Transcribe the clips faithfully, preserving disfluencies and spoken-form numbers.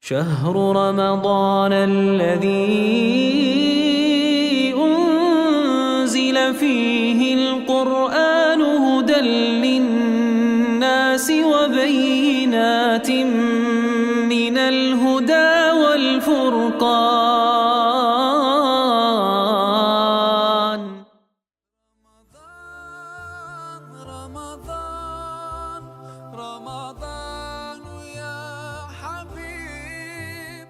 شهر رمضان الذي أنزل فيه القرآن هدى للناس وبينات من الهدى والفرقان. رمضان، رمضان، رمضان يا حبيب.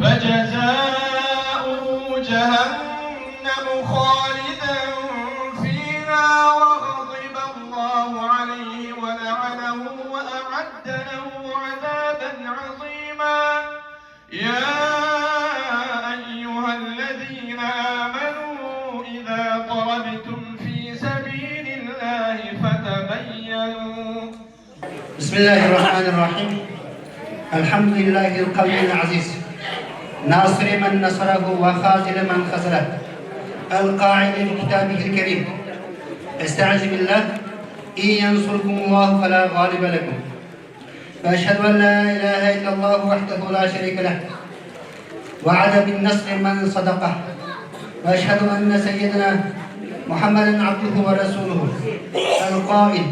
فجزاؤه جهنم خالدا فيها وغضب الله عليه ولعنه وأعد له عذابا عظيما. يا أيها الذين آمنوا إذا ضربتم في سبيل الله فتبينوا. بسم الله الرحمن الرحيم. الحمد لله القوي العزيز، ناصر من نصره وخاذل من خذله، القائل في كتابه الكريم: أستعيذ بالله، إن ينصركم الله فلا غالب لكم، وأشهد أن لا إله إلا الله وحده لا شريك له، وعد بالنصر من صدقه، وأشهد أن سيدنا محمدا عبده ورسوله، القائل: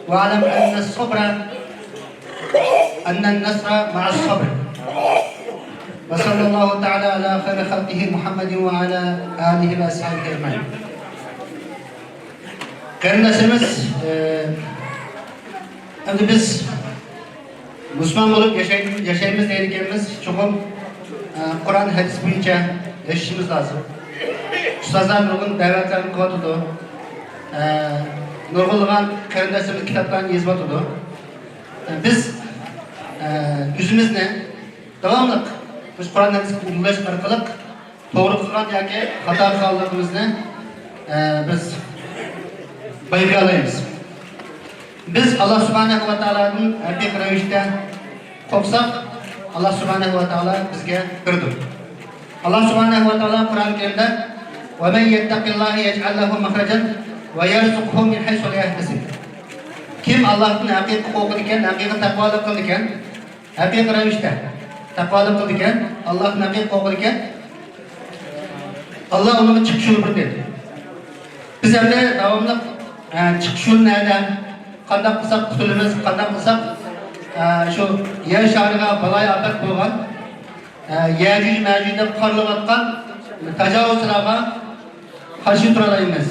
واعلم أن الصبر، أن النصر مع الصبر. وصلى الله تعالى على خير خلقه محمد وعلى آله وأصحابه أجمعين. قېرىنداشلىرىمىز، ئە، ئەمدى بىز مۇسۇلمان بولۇپ ياشاي-، ياشايمىز دەيدىكەنمىز، چوقۇم، ئە، قۇرئان، ھەدىس بويىچە ياشىشىمىز لازىم. ئۇستازلار نۇرغۇن دەۋەتلەرنى قىلىۋاتىدۇ. ئە، نۇرغۇنلىغان قېرىنداشلىرىمىز كىتابلارنى يېزىۋاتىدۇ. ئە، بىز، ئە، ئۆزىمىزنى داۋاملىق مۇشۇ قۇرئان، ھەدىسكە ئۇلىشىش ئارقىلىق توغرا قىلغان ياكى خاتا قىلغانلىقىمىزنى، ئە، بىز بايقىيالايمىز. بىز ئاللا سۇبھانەھۇ ۋە تائالادىن ھەقىقىي رەۋىشتە قورقساق، ئاللا سۇبھانەھۇ ۋە تائالا بىزگە بېرىدۇ. ئاللا سۇبھانەھۇ ۋە تائالا قۇرئان كەرىمدە: ومن يتق الله يجعل له مخرجا ويرزقه من حيث لا يحتسب. كىم ئاللاھتىن ھەقىقىي قورقىدىكەن، ھەقىقىي تەقۋالىق قىلىدىكەن، ھەقىقىي رەۋىشتە تەقۋالىق قىلىدىكەن، ئاللاھتىن ھەقىقىي قورقىدىكەن، ئاللا ئۇنىڭغا چىقىش يولى بېرىدۇ. بىز ئەمدى داۋاملىق، ئە، چىقىش يولى نەدە؟ قانداق قىلساق قۇتۇلىمىز؟ قانداق قىلساق، ئە، شۇ يەر شارىغا بالايىئاپەت بولغان، ئە، يەجۇج مەجۇج دەپ قارىلىۋاتقان تاجاۋۇزچىلارغا قارشى تۇرالايمىز؟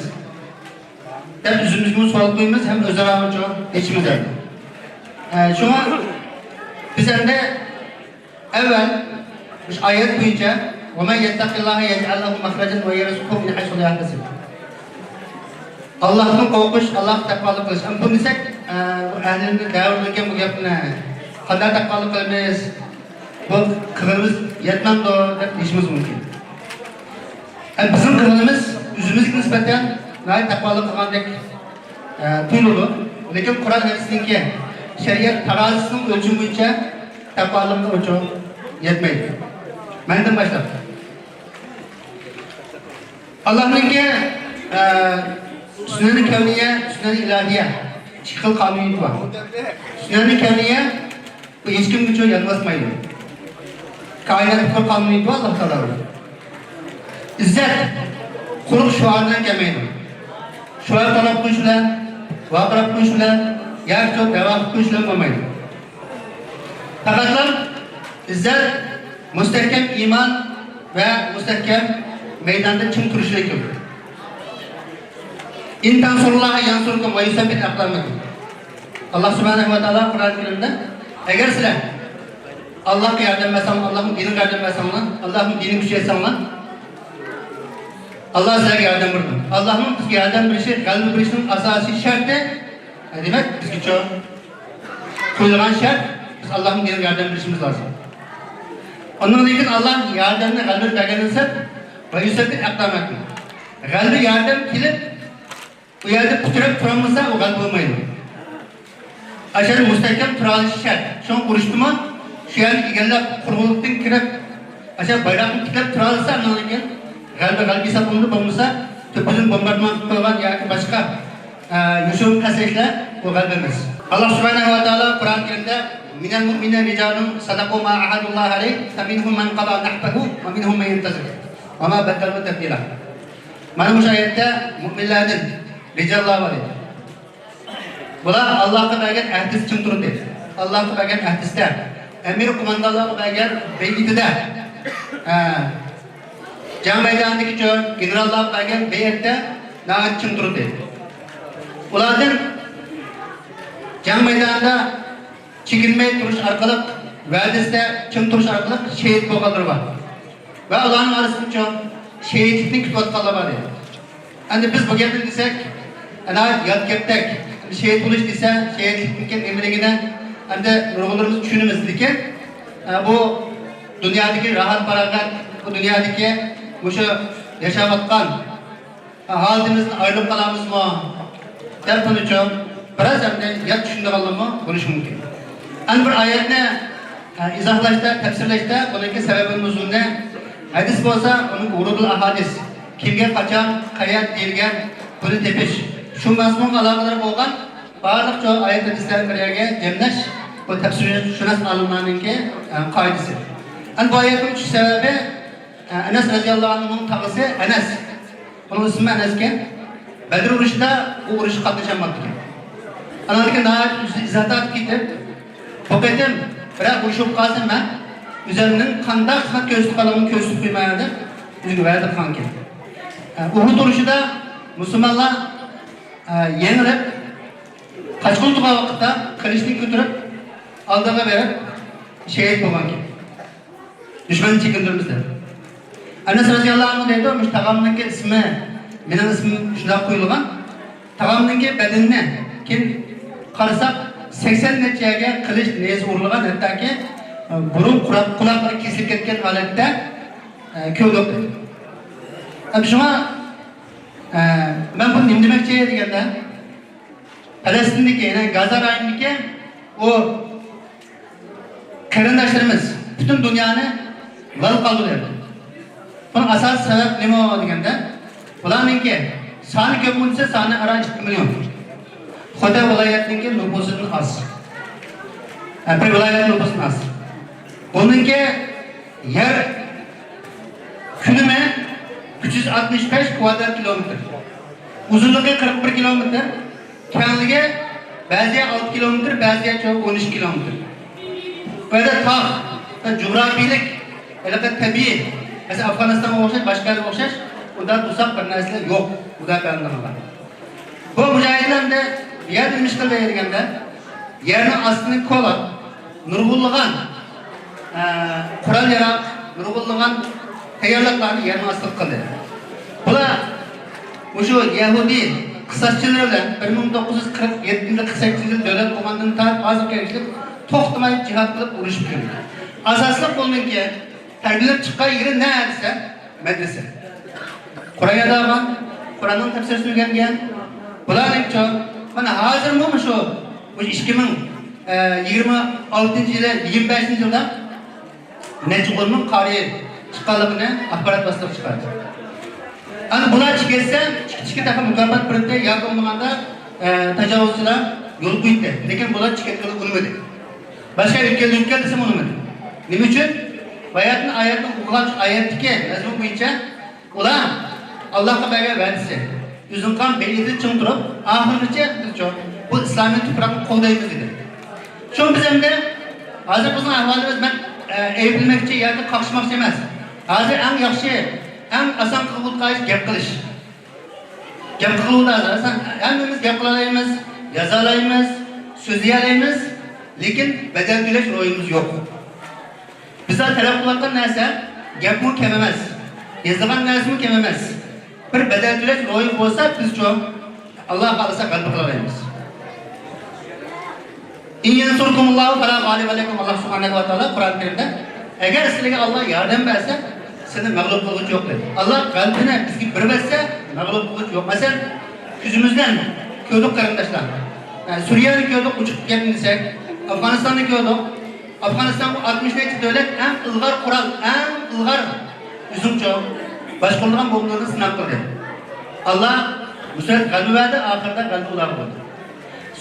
دەپ ئۆزىمىزگىمۇ سوئال قويىمىز ھەم ئۆزئارا ئېچىمىز ئەمدى. ئە، شۇڭا بىز ئەمدى ئەۋۋەل مۇشۇ ئايەت بويىچە: ومن يتق الله يجعل له مخرجا ويرزقه من حيث لا يحتسب. ئاللاھتىن قورقۇش، ئاللاھقا تەقۋالىق قىلىش. ئەمدى بۇنى دېسەك، ئە، بۇ ئەھلىنى دەۋرىدىكەن بۇ گەپنى، قانداق تەقۋالىق قىلىمىز؟ بۇ قىلغىنىمىز يەتمەمدۇ دەپ دېيىشىمىز مۇمكىن. ئە، بىزنىڭ قىلغىنىمىز ئۆزىمىزگە نىسبەتەن ناھايىتى تەقۋالىق قىلغاندەك، ئە، تۇيۇلىدۇ. لېكىن قۇرئان ھەدىسنىڭكى شەرىئەت تارازىسىنىڭ ئۆلچىمى بويىچە تەقۋالىقنىڭ ئۆلچىمى يەتمەيدۇ. مەندىن باشلاپ. ئاللاھنىڭكى، ئە، سۈنەن كەۋنىيە، سۈنەن ئىلاھىيە، ئىككى خىل قانۇنىيىتى بار. سۈنەن كەۋنىيە، بۇ ھېچكىمگىچۇ يان باسمايدۇ. كائىناتتا بىر قانۇنىيىتى بار ئاللاھ تائالانىڭ. ئىززەت، قۇرۇق شوئار بىلەن كەلمەيدۇ. شوئار تالاپ قويۇش بىلەن، ۋارقىراپ قويۇش بىلەن ياكى دەۋا قىلىپ قويۇش بىلەن بولمايدۇ. پەقەتلا ئىززەت مۇستەھكەم ئىمان ۋە مۇستەھكەم مەيداندا چىڭ تۇرۇشىدىن كېلىدۇ. إن تنصروا الله ينصركم ويثبت أقدامكم. ئاللاھ سۇبھانەھۇ ۋە تائالا قۇرئان كەرىمدە: ئەگەر سىلەر ئاللاھقا ياردەم بەرسەڭلار، ئاللاھنىڭ دىنىغا ياردەم بەرسەڭلار، ئاللاھنىڭ دىنىنى كۈچەيتسەڭلار، ئاللاھ سىلەرگە ياردەم بېرىدۇ. ئاللاھنىڭ بىزگە ياردەم بېرىشى، غەلىبە بېرىشىنىڭ ئاساسىي شەرتى، دېمەك، بىزگىچۇ قويۇلغان شەرت، بىز ئاللاھنىڭ دىنىغا ياردەم بېرىشىمىز لازىم. ئۇنىڭدىن كېيىن ئاللاھ ياردەمنى، غەلىبىنى بەرگەندىن سىرت، ويثبت أقدامكم. غەلىبە، ياردەم كېلىپ، ئۇ يەردە پۇتىراپ تۇرالمىسا، ئۇ غەلىبە بولمايدۇ. ئاشۇ يەردە مۇستەھكەم تۇرالىشى شەرت. شۇڭا ئۇرۇشتىمۇ شۇ يەرنى ئىگىلەپ، قۇرغۇنلۇقتىن كىرىپ، ئاشۇ بايراقنى تىكلەپ تۇرالىسا، ئاندىن كېيىن غەلىبە، غەلىبە ھېساب قىلىنىدۇ. بولمىسا، تۆپىدىن بومباردىمان قىلىپ قويغان ياكى باشقا، ئە، يوشۇرۇن پەسەيلەر، بۇ غەلىبە ئەمەس. ئاللاھ سۇبھانەھۇ ۋە تائالا قۇرئان كەرىمدە من المؤمنين رجال صدقوا ما عاهدوا الله عليه فمنهم من قضى نحبه ومنهم من ينتظر وما بدلوا تبديلا. مانا مۇشۇ ئايەتتە مۇئمىنلاردىن رىجاللار بار ئىدى. بۇلار ئاللاھقا بەرگەن ئەھدىسى چىڭ تۇردى. ئاللاھقا بەرگەن ئەھدىسىدە، ئەمىر قوماندانلارغا بەرگەن بەيئىتىدە، ھە، جەڭ مەيدانىدىكى چۆ-، گېنېراللارغا بەرگەن بەيئەتتە ناھايىتى چىڭ تۇردى. ئۇلاردىن جەڭ مەيدانىدا چېكىنمەي تۇرۇش ئارقىلىق، ۋەدىسىدە چىڭ تۇرۇش ئارقىلىق شېھىت بولغانلىرى بار. ۋە ئۇلارنىڭ ئارىسىدىچۇ شېھىتلىكنى كۈتۈۋاتقانلار بار ئىدى. ئەمدى بىز بۇ گەپنى دېسەك، ناھايىتى يات گەپتەك. شېھىت بولۇش دېسە، شېھىتلىكنىڭكى نېمىلىكىنى ئەمدى نۇرغۇنلىرىمىز چۈشىنىمىز. لېكىن، ئە، بۇ دۇنيادىكى راھەت-پاراغەت، بۇ دۇنيادىكى مۇشۇ ياشاۋاتقان ھالىتىمىزدىن ئايرىلىپ قالامىزمۇ دەپ بۇنىچۇ بىراز ئەمدى يات چۈشىنىدىغانلارمۇ بولۇشى مۇمكىن. ئەنە بىر ئايەتنى، ئە، ئىزاھلاشتا، تەپسىرلەشتە بۇنىڭكى سەۋەبى نۇزۇلنى، ھەدىس بولسا ئۇنىڭ ۋۇرۇدۇل ئاھادىس، كىمگە، قاچان، قەيەردە دېيىلگەن، بۇنى تېپىش، شۇ مەزمۇنغا ئالاقىدار بولغان بارلىق شۇ ئايەت ھەدىسلەرنى بىر يەرگە جەملەش، بۇ تەپسىرشۇناسلار ئالىملارنىڭكى، ئە، قائىدىسى. ئەنە بۇ ئايەتنىڭ چۈشۈش سەۋەبى، ئە، ئەنەس رەزىياللاھۇ ئەنھۇنىڭ تاغىسى ئەنەس. ئۇنىڭ ئىسمى ئەنەس ئىكەن. بەدر ئۇرۇشىدا ئۇ ئۇرۇشقا قاتنىشالماپتىكەن. ئانىڭدىن كېيىن ناھايىتى ئىززەت تارتىپ كېتىپ، بۇ قېتىم بىرەر ئۇرۇش بولۇپ قالسا مەن ئۆزۈمنىڭ قانداق خىزمەت كۆرسىتىپ قالغىنىمنى كۆرسىتىپ قويىمەن دەپ ئۆزىگە ۋەدە قىلغانىكەن. ئە، ئۇھۇد ئۇرۇشىدا مۇسۇلمانلار، ئە، يېڭىلىپ قاچقىلى تۇرغان ۋاقىتتا قىلىچنى كۆتۈرۈپ ئالدىغا بېرىپ شېھىت بولغانىكەن. دۈشمەننى چېكىندۈرىمىز دەپ. ئەنەس رەزىياللاھۇ ئەنھۇ دەيدۇ، مۇشۇ تاغامنىڭكى ئىسمى، مېنىڭ ئىسمىم شۇنداق قويۇلغان. تاغامنىڭكى بەدىنىنى كېيىن قارىساق، سەكسەن نەچچە يەرگە قىلىچ، نەيزە ئۇرۇلغان، ھەتتاكى، ئە، بۇرۇن قۇلاق-، قۇلاقلىرى كېسىلىپ كەتكەن ھالەتتە، ئە، كۆردۇق دەيدۇ. ئەمدى شۇڭا، ئە، مەن بۇنى نېمە دېمەكچى دېگەندە، پەلەستىندىكى، يەنى گازا رايونىدىكى ئۇ قېرىنداشلىرىمىز پۈتۈن دۇنيانى لال قالدۇرۇۋەتتى. بۇنىڭ ئاساسىي سەۋەب نېمە دېگەندە، بۇلارنىڭكى سانى كۆپمۇ دېسە، سانى ئاران ئىككى مىليون. خۇتەي ۋىلايەتنىڭكى نوپۇسىدىن ئاز. ھە، بىر ۋىلايەت نوپۇسىدىن ئاز. بۇنىڭكى يەر كۆلىمى ئۈچ يۈز ئاتمىش بەش كىۋادرات كىلومېتىر. ئۇزۇنلۇقى قىرىق بىر كىلومېتىر. كەڭلىكى بەزى يەر ئالتە كىلومېتىر، بەزى يەر چوقۇم ئون ئىككى كىلومېتىر. بۇ يەردە تاغ، جۇغراپىيىلىك، ھېلىقى تەبىئىي، مەسىلەن، ئافغانىستانغا ئوخشاش، باشقا يەرگە ئوخشاش، ئۇنداق توساق بىر نەرسىلەر يوق، خۇدا پەناھلىغان. بۇ مۇجاھىدلار ئەمدى بۇ يەردە نېمە ئىش قىلدى دېگەندە، يەرنىڭ ئاستىنى كولاپ، نۇرغۇنلىغان، ئە، قورال-ياراغ، نۇرغۇنلىغان تەييارلىقلارنى يەرنىڭ ئاستىغا قىلدى. بۇلار مۇشۇ يەھۇدىي قىساسچىلىرى بىلەن بىر مىڭ توققۇز يۈز قىرىق يەتتىنچى يىلى، قىرىق سەككىزىنچى يىلى دۆلەت بولغاندىن تارتىپ ھازىرغا كەلگۈچىلىك توختىماي جىھاد قىلىپ ئۇرۇشۇپ كەلدى. ئاساسلىق بۇنىڭكى تەربىيەلەپ چىققان يېرى نە دېسە، مەدرىسە. قۇرئان يادلىغان، قۇرئاننىڭ تەپسىرىنى ئۆگەنگەن. بۇلارنىڭچۇ، مانا ھازىرمۇ مۇشۇ، مۇشۇ ئىككى مىڭ، ئە، يىگىرمە ئالتىنچى يىلى، يىگىرمە بەشىنچى يىلدا نەچچە ئون مىڭ قارىي چىققانلىقىنى ئاخبارات ۋاسىتىلىرى چىقاردى. ئەنە بۇلار چىقىۋەتسە، ئىككى، ئىككى تەرەپ مۇكاپات بېرىدۇ ياكى بولمىغاندا، ئە، تاجاۋۇزچىلار يول قويدى. لېكىن بۇلار چىقىۋەتكىلى ئۇنىمىدى. باشقا ئۆتكەلدى، ئۆتكەلدى دېسە ئۇنىمىدى. نېمە ئۈچۈن؟ باياتىن ئايەتنى ئوقۇغان ئايەتتىكى مەزمۇن بويىچە ئۇلار ئاللاھقا بەرگەن ۋەدىسى، ئۆزىنىڭ قىلغان بەيئىتىدە چىڭ تۇرۇپ، ئاخىرغىچە بىزچۇ بۇ ئىسلامىي تۇپراقنى قوغدايمىز دېدى. شۇڭا بىز ئەمدى، ھازىر بىزنىڭ ئەھۋالىمىز، مەن، ئە، ئەيىبلىمەكچى ياكى قاقشىماقچى ئەمەس. ھازىر ئەڭ ياخشى، ئەڭ ئاسان قىلغۇدىغان ئىش گەپ قىلىش. گەپ قىلغۇدا ھازىر ھەممىمىز گەپ قىلالايمىز، يازالايمىز، سۆزلىيەلەيمىز، لېكىن بەدەل تۆلەش روھىمىز يوق. بىزلەر تەلەپ قىلىۋاتقان نەرسە گەپمۇ كەم ئەمەس، يېزىلغان نەرسىمۇ كەم ئەمەس. بىر بەدەل تۆلەش روھى بولسا، بىزچۇ، ئاللا خالىسا غەلىبە قىلالايمىز. ئىن يەنسۇركۇمۇللاھۇ فەلا غالىبە لەكۇم، ئاللا سۇبھانەھۇ ۋە تائالا قۇرئان كەرىمدە، ئەگەر سىلەرگە ئاللا ياردەم بەرسە، سىلەرنى مەغلۇپ قىلغۇچى يوق دەيدۇ. ئاللا غەلىبىنى بىزگە بېرىۋەتسە، مەغلۇپ قىلغۇچى يوق. مەسىلەن، كۆزىمىزدىن كۆردۇق قېرىنداشلار. ئە، سۈرىيەنى كۆردۇق، ئۇچۇپ كەتمىسەك، ئافغانىستاننى كۆردۇق. ئافغانىستان بۇ ئاتمىش نەچچە دۆلەت ئەڭ ئىلغار قورال، ئەڭ ئىلغار ئۆزۈمچۇ باشقۇرۇلغان بومبىلىرىنى سىناق قىلدى. ئاللا مۇسرەت غەلىبە بەردى، ئاخىرىدا غەلىبە ئۇلارغا بولدى.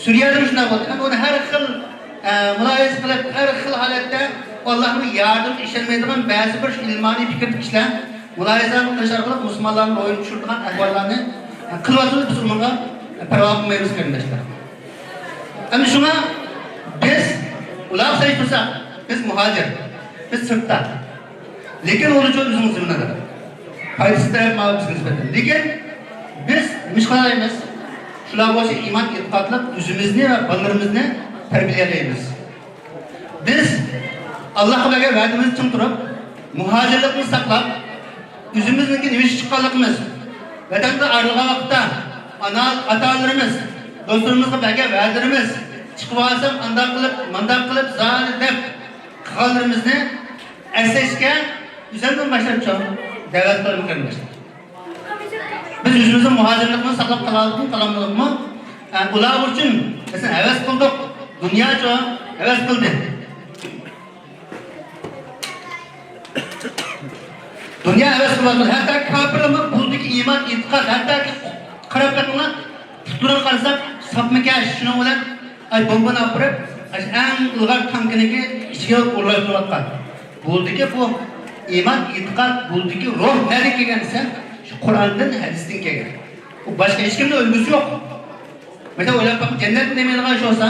سۈرىيەدىمۇ شۇنداق بولدى. ئەمدى ئۇنى ھەر خىل ئە، مۇلاھىزە قىلىپ، ھەر خىل ھالەتتە ئاللاھنىڭ ياردىمىگە ئىشەنمەيدىغان بەزى بىر شۇ ئىلمانىي پىكىردىكى كىشىلەر مۇلاھىزە قىلىش ئارقىلىق مۇسۇلمانلارنى روھىنى چۈشۈرىدىغان ئەھۋاللارنى، ئە، قىلىۋاتىدۇ، بىز ئۇنىڭغا پەرۋا قىلمايمىز، قېرىنداشلار. ئەمدى شۇڭا بىز ئۇلارغا سېلىشتۇرساق، بىز مۇھاجىر، بىز سىرتتا. لېكىن ئۇلار ئۈچۈن ئۆزىنىڭ زېمىنىدا. پايدىسى تەرەپ ماۋۇ بىزگە نىسبەتەن. لېكىن بىز نېمە قىلالايمىز؟ شۇلار بولسا ئىمان ئېتىقادلىق ئۆزىمىزنى ۋە بالىلىرىمىزنى تەربىيەلەيمىز. بىز ئاللاھقا بەرگەن ۋەدىمىزنى چىڭ تۇرۇپ، مۇھاجىرلىقنى ساقلاپ، ئۆزىمىزنىڭكى نېمە ئىشقا چىققانلىقىمىز، ۋەتەندىن ئايرىلغان ۋاقىتتا ئانا، ئاتا-ئانىلىرىمىز، دوستلىرىمىزغا بەرگەن ۋەدىلىرىمىز، چىقىۋالسام ئانداق قىلىپ، مانداق قىلىپ، زادى دەپ قىلغانلىرىمىزنى ئەسلەشكە ئۆزۈمدىن باشلاپ چوڭ دەۋەت قىلىمەن، قېرىنداشلار. بىز ئۆزىمىزنىڭ مۇھاجىرلىقىنى ساقلاپ قالالىدۇقمۇ، قالالمىدۇقمۇ؟ ئە، ئۇلار ئۈچۈن مەسىلەن ھەۋەس قىلدۇق، دۇنياچۇ ھەۋەس قىلدى. دۇنيا ھەۋەس قىلىۋاتىدۇ. ھەتتا كاپىرلارمۇ بۇلدىكى ئىمان، ئېتىقاد، ھەتتا قاراپ بېقىڭلار، پۇتلىرىغا قارىساق ساپمىكەن، شۇنىڭ بىلەن ئاي بومبىنى ئاپىرىپ، ئاشۇ ئەڭ ئىلغار تانكىنىڭكى ئىچىگە ئورۇنلاشتۇرۇۋاتقان. بۇلدىكى بۇ ئىمان، ئېتىقاد، بۇلدىكى روھ نەدىن كەلگەن دېسە، شۇ قۇرئاندىن، ھەدىستىن كەلگەن. بۇ باشقا ھېچكىمنىڭ ئۈلگىسى يوق. مەسىلەن، ئويلاپ باققىن، جەننەتنى دېمەيدىغان ئىش بولسا،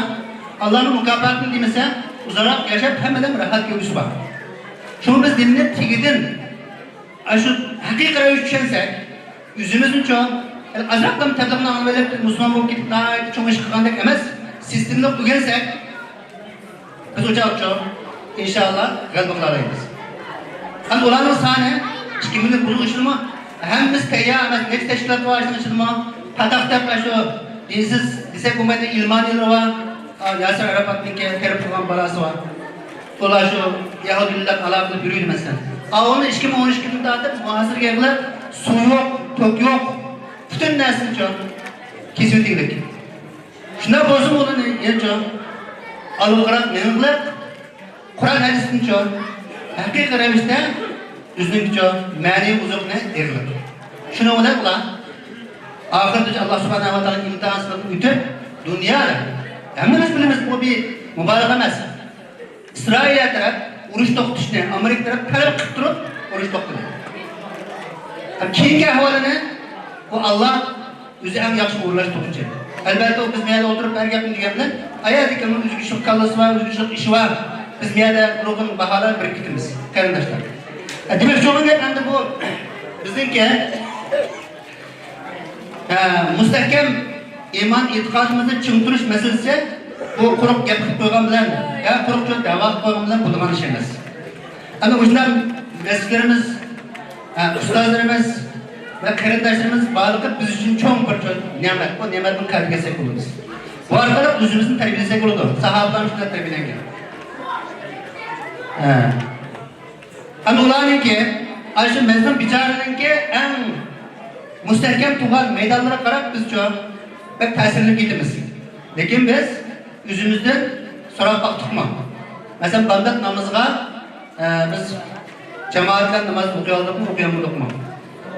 ئاللانىڭ مۇكاپاتىنى دېمىسە، ئۇزاقراق ياشاپ، ھەممىدىن راھەت كۆرگۈسى بار. شۇڭا بىز دىننى تېگىدىن، ئاشۇ ھەقىقىي رەۋىشتە چۈشەنسەك، ئۆزىمىزنىچۇ، ئازراقلا تەبلىغنى ئاڭلىۋېلىپ، مۇسۇلمان بولۇپ كېتىپ، ناھايىتى چوڭ ئىش قىلغاندەك ئەمەس، سىستېمىلىق ئۆگەنسەك، بىز ئۇ چاغقىچۇ، ئىنشاللا، غەلىبە قىلالايمىز. ئەمدى ئۇلارنىڭ سانى ئىككى مىليون بۇنىڭ ئىچىدىمۇ ھەممىسى تەييار ئەمەس، نەچچە تەشكىلات بار شۇنىڭ ئىچىدىمۇ، پاتاق دەپ شۇ دىنسىز دېسەك بولمايدۇ، ئىلمانىيلار بار، ياسىر ئاراپاتنىڭكى تەربىيە قىلغان بالاسى بار. ئۇلار شۇ يەھۇدىيلار ئالاقە قىلىپ يۈرىدۇ مەسىلەن. ئاۋۇنى ئىككى مىڭ ئون ئىككىدىن تارتىپ مۇھاسىرىگە يىغىلىپ، سۇ يوق، توك يوق، پۈتۈن نەرسىنىچۇ كېسىۋېتىگلىك. شۇنداق بولسىمۇ ئۇلارنى يەنىچۇ ئالغا قاراپ مېڭىغلىق، قۇرئان ھەدىستىنچۇ ھەقىقىي رەۋىشتە ئۆزىنىڭكىچۇ مەنىۋى ئوزۇقىنى ئېغىلىق. شۇنىڭ بىلەن ئۇلار ئاخىرىدىچۇ ئاللا سۇبھانەھۇ ۋە تائالا ئىمتىھان سىنىقىدىن ئۆتۈپ، دۇنيادا ھەممىمىز بىلىمىز، بۇ بىر مۇبالىغە ئەمەس. ئىسرائىلىيە تەرەپ ئۇرۇش توختىتىشنى، ئامېرىكا تەرەپ تەلەپ قىلىپ تۇرۇپ ئۇرۇش توختىتىدۇ. ھەم كېيىنكى ئەھۋالىنى بۇ ئاللا ئۆزى ئەڭ ياخشى ئورۇنلاشتۇرغۇچى. ئەلبەتتە، ئۇ بىز مەيەردە ئولتۇرۇپ ھەر گەپنى دېگەن بىلەن، ئايا دېگەن ئۇنىڭ ئۆزىگە شۇ كاللىسى بار، ئۆزىگە شۇ ئىشى بار. بىز مەيەردە نۇرغۇن باھالار بېرىپ كېتىمىز، قېرىنداشلار. ئە، دېمەكچى بولغان گەپ ئەمدى بۇ بىزنىڭكى، ئە، مۇستەھكەم ئىمان ئېتىقادىمىزنى چىڭ تۇرۇش مەسىلىسى، بۇ قۇرۇق گەپ قىلىپ قويغان بىلەن، يا قۇرۇق دەۋا قىلىپ قويغان بىلەن بولىدىغان ئىش ئەمەس. ئەنە مۇشۇنداق مەسچىتلىرىمىز، ئە، ئۇستازلىرىمىز ۋە قېرىنداشلىرىمىز بارلىقى بىز ئۈچۈن چوڭ بىر چوڭ نېمەت. بۇ نېمەتنىڭ قەدرىگە يەتسەك بولىمىز. بۇ ئارقىلىق ئۆزىمىزنى تەربىيەلىسەك بولىدۇ. ساھابىلار شۇنداق تەربىيەلەنگەن. ئە. ئەمدى ئۇلارنىڭكى، ئاشۇ مەزلۇم بىچارىنىڭكى ئەڭ مۇستەھكەم تۇرغان مەيدانلىرىغا قاراپ بىزچۇ بەك تەسىرلىنىپ كېتىمىز. لېكىن بىز ئۆزىمىزدىن سوراپ باقتۇقمۇ؟ مەسىلەن، بامدات نامىزىغا، ئە، بىز جامائەت بىلەن ناماز ئوقۇيالدۇقمۇ، ئوقۇيالمىدۇقمۇ؟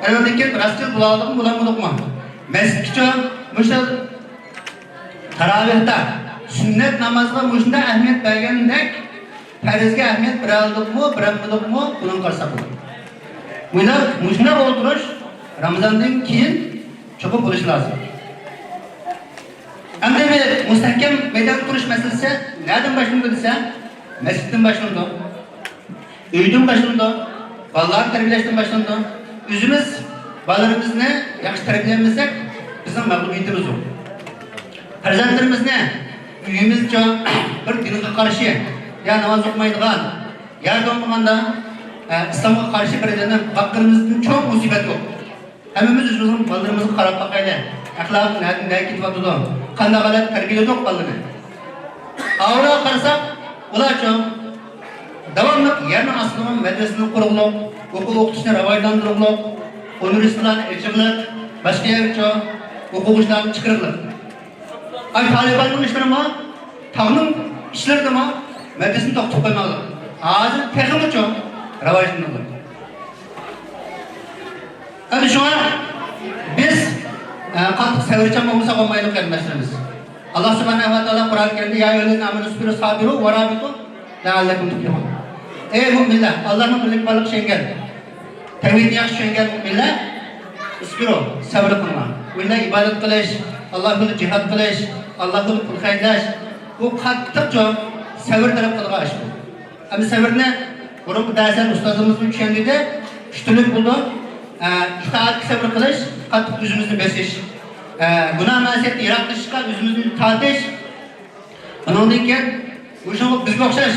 ئاندىن كېيىن راستچىل بولالدۇقمۇ، بولالمىدۇقمۇ؟ مەسچىتكىچۇ مۇشۇ تاراۋىھتا سۈننەت نامازغا مۇشۇنداق ئەھمىيەت بەرگەندەك، پەرزگە ئەھمىيەت بېرەلدۇقمۇ، بېرەلمىدۇقمۇ، بۇنىڭغا قارىساق بولىدۇ. مۇشۇنداق، مۇشۇنداق ئولتۇرۇش رامىزاندىن كېيىن چوقۇم بولۇشى لازىم. ئەمدى بىر مۇستەھكەم مەيداندا تۇرۇش مەسىلىسى نەدىن باشلىنىدۇ دېسە، مەسچىتتىن باشلىنىدۇ، ئۆيدىن باشلىنىدۇ، بالىلارنى تەربىيەلەشتىن باشلىنىدۇ. ئۆزىمىز بالىلىرىمىزنى ياخشى تەربىيەلىمىسەك، بىزنىڭ مەغلۇبىيىتىمىز يوق. پەرزەنتلىرىمىزنى ئۆيىمىزچە بىر دىنغا قارشى، يا ناماز ئوقۇمايدىغان، ياكى بولمىغاندا، ئە، ئىسلامغا قارشى بىرلەرنى باققىنىمىزدىن چوڭ مۇسىبەت يوق. ھەممىمىز ئۆزىمىزنىڭ بالىلىرىمىزغا قاراپ باقايلى. ئەخلاقى نەدىن نەگە كېتىۋاتىدۇ؟ قانداق ھالەتتە تەربىيەلىدۇق بالىنى؟ ئاۋۇلارغا قارىساق، ئۇلارچۇ داۋاملىق يەرنىڭ ئاستىدىمۇ مەدرىسىنى قۇرغۇلۇق، ئوقۇ ئوقۇتۇشنى راۋاجلاندۇرغۇلۇق، ئۇنىۋېرسىتېتلارنى ئېچىغلىق، باشقا يەرگىچۇ ئوقۇغۇچىلارنى چىقىرغلىق. ئاي، تالىباننىڭ ئىشلىرىمۇ، تاڭنىڭ ئىشلىرىدىمۇ مەدرىسىنى توختىتىپ قويماقلىق. ھازىر تېخىمۇ چوڭ راۋاجلىنىدۇ. ئەنە شۇڭا بىز، ئە، قاتتىق سەۋرچان بولمىساق بولمايدۇ، قېرىنداشلىرىمىز. ئاللا سۇبھانەھۇ ۋە تائالا قۇرئان كەرىمدە، يا ئەييۇھەللەزىنە ئامەنۇ ئىسبىرۇ سابىرۇ ۋە رابىتۇ لەئەللەكۇم تۇفلىھۇن. ئەي مۆمىنلەر، ئاللانىڭ بىرلىكى بارلىقىنى چۈشەنگەن، تەۋھىدنى ياخشى چۈشەنگەن مۆمىنلەر، ئىسبىرۇ، سەۋر قىلىڭلار. مۆمىنلەر ئىبادەت قىلىش، ئاللا يولىدا جىھاد قىلىش، ئاللا يولىدا پۇل خەجلەش، بۇ قاتتىق چوڭ سەۋر تەلەپ قىلىدىغان ئىش بۇ. ئەمدى سەۋرنى بۇرۇنقى دەرسلەردە ئۇستازىمىزمۇ چۈشەندۈردى. ئۈچ تۈرلۈك بولىدۇ. ئە، ئىتائەتكە سەۋر قىلىش، قاتتىق ئۆزىمىزنى بېسىش. ئە، گۇناھ مەسىيەتتىن يىراقلىشىشقا ئۆزىمىزنى تارتىش. ئۇنىڭدىن كېيىن مۇشۇ بىزگە ئوخشاش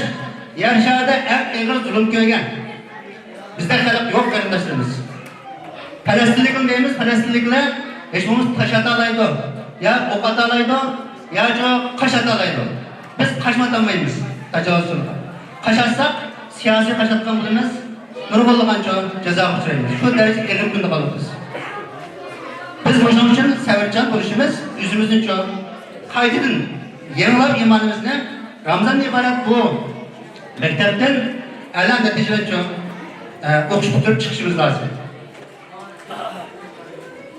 يەر شارىدا ئەڭ ئېغىر زۇلۇم كۆرگەن بىزدەك خەلق يوق، قېرىنداشلىرىمىز. پەلەستىنلىكلەر دەيمىز، پەلەستىنلىكلەر ھېچ بولمىسا تاش ئاتالايدۇ، يا ئوق ئاتالايدۇ، يا چوڭ قاش ئاتالايدۇ. بىز قاشمۇ ئاتالمايمىز تاجاۋۇزچىلارغا. قاش ئاتساق، سىياسىي قاش ئاتقان بولىمىز، نۇرغۇنلىغانچە جازاغا ئۇچرايمىز. شۇ دەرىجىدە ئېغىر كۈندە قالىمىز. بىز مۇشۇنىڭ ئۈچۈن سەۋرچان بولۇشىمىز، ئۆزىمىزنى چوڭ قايتىدىن يېڭىلاپ ئىمانىمىزنى رامىزاندىن ئىبارەت بۇ مەكتەپتىن ئەلا نەتىجىلەر چوڭ، ئە، ئوقۇش پۈتتۈرۈپ چىقىشىمىز لازىم.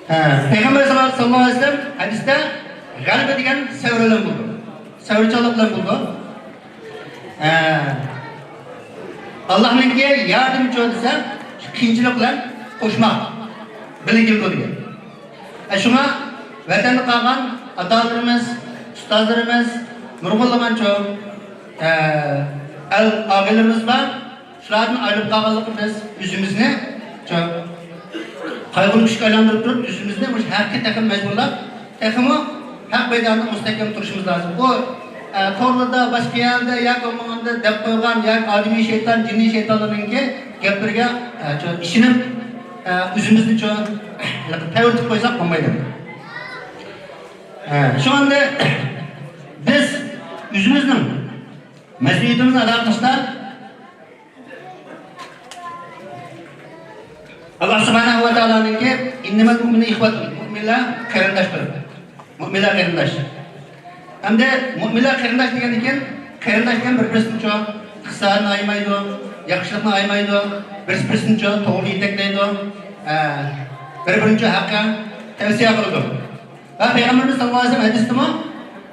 ھە، پەيغەمبەر ساللاللاھۇ ئەلەيھى ۋەسەللەم ھەدىستە غەلىبە دېگەن سەۋر بىلەن بولىدۇ. سەۋرچانلىق بىلەن بولىدۇ. ھە، ئاللانىڭكى ياردىمى چوڭ دېسە، قىيىنچىلىق بىلەن قوشماق بىللە كېلىدۇ دېگەن. ھە، شۇڭا ۋەتەندە قالغان ئاتا-ئانىلىرىمىز، ئۇستازلىرىمىز، نۇرغۇنلىغان چوڭ، ھە، ئەل ئاغىنىلىرىمىز بار. شۇلاردىن ئايرىلىپ قالغانلىقى بىز ئۆزىمىزنى چوڭ قايغۇلۇق ئىشقا ئايلاندۇرۇپ تۇرۇپ، ئۆزىمىزنى مۇشۇ ھەققە تېخىمۇ مەجبۇرلاپ، تېخىمۇ ھەق مەيدانىدا مۇستەھكەم تۇرۇشىمىز لازىم. ئۇ، ئە، تورلاردا، باشقا يەردە ياكى بولمىغاندا دەپ قويغان ياكى ئادىمىي شەيتان، جىننىي شەيتانلارنىڭكى گەپلىرىگە، ئە، چوڭ ئىشىنىپ، ئە، ئۆزىمىزنى چوڭ تەۋرىتىپ قويساق بولمايدۇ. ئە، شۇڭا ئەمدى بىز ئۆزىمىزنىڭ مەسئۇلىيىتىمىزنى ئادا قىلىشتا، ئاللا سۇبھانەھۇ ۋە تائالانىڭكى، «ئىننەمەل مۇئمىنۇنە ئىخۋەتۇن»، مۇئمىنلار قېرىنداشتۇر. مۇئمىنلار قېرىنداش. ئەمدى مۇئمىنلار قېرىنداش دېگەندىن كېيىن، قېرىنداش دېگەن بىر-بىرسىنى چوڭ ئىقتىسادىنى ئايىمايدۇ، ياخشىلىقنى ئايىمايدۇ، بىرسى-بىرسىنى چوڭ توغرا يېتەكلەيدۇ، ئە، بىر-بىرىنى چوڭ ھەققە تەۋسىيە قىلىدۇ. ۋە پەيغەمبىرىمىز ساللاللاھۇ ئەلەيھى ۋەسەللەم ھەدىستىمۇ،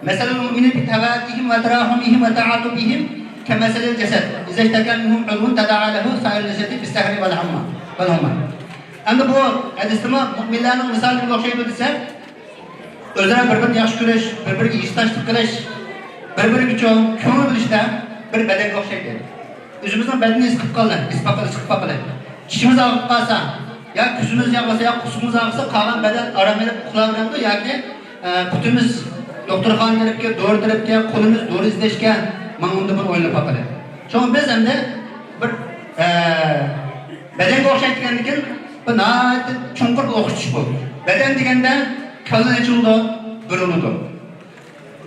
«مەسەلۇل مۇئمىنىنە فى تەوادىھىم ۋە تەراھۇمىھىم ۋە تەئاتۇفىھىم كەمەسەلىل جەسەدى ئىزا ئىشتەكا مىنھۇ ئۇزۋۇن تەدائا لەھۇ سائىرۇل جەسەدى بىسسەھەرى ۋەل ھۇممە، ۋەل ھۇممە.» ئەمدى بۇ ھەدىستىمۇ مۇئمىنلارنىڭ مىسالى نېمىگە ئوخشايدۇ دېسە، ئۆزئارا بىر-بىرىنى ياخشى كۆرۈش، بىر-بىرىگە ھېسداشلىق قىلىش، بىر-بىرىگە چوڭ كۆڭۈل بۆلۈشتە بىر بەدەنگە ئوخشايدۇ. ئۆزىمىزنىڭ بەدىنىنى ھېس قىلىپ باققىلى، ھېس قىلىپ باققىلى. چىشىمىز ئاغرىپ قالسا، يا كۆزىمىز ياغرىسا، يا قورسىقىمىز ئاغرىسا، قالغان بەدەن ئارام ئېلىپ ئۇخلاۋېرەمدۇ ياكى، ئە، پۇتىمىز دوختۇرخانىغا كېلىپ، دورا تېرىپكەن، قولىمىز دورا ئىزدەشكەن، ماڭىمدۇ بىر ئويلاپ باققىلى. شۇڭا بىز ئەمدى بىر، ئە، بەدەنگە ئوخشاش دېگەندىكىن، بۇ ناھايىتى چوڭقۇر بىر ئوخشىتىش بۇ. بەدەن دېگەندە كاللا ئېچىلىدۇ، بۇرۇلىدۇ.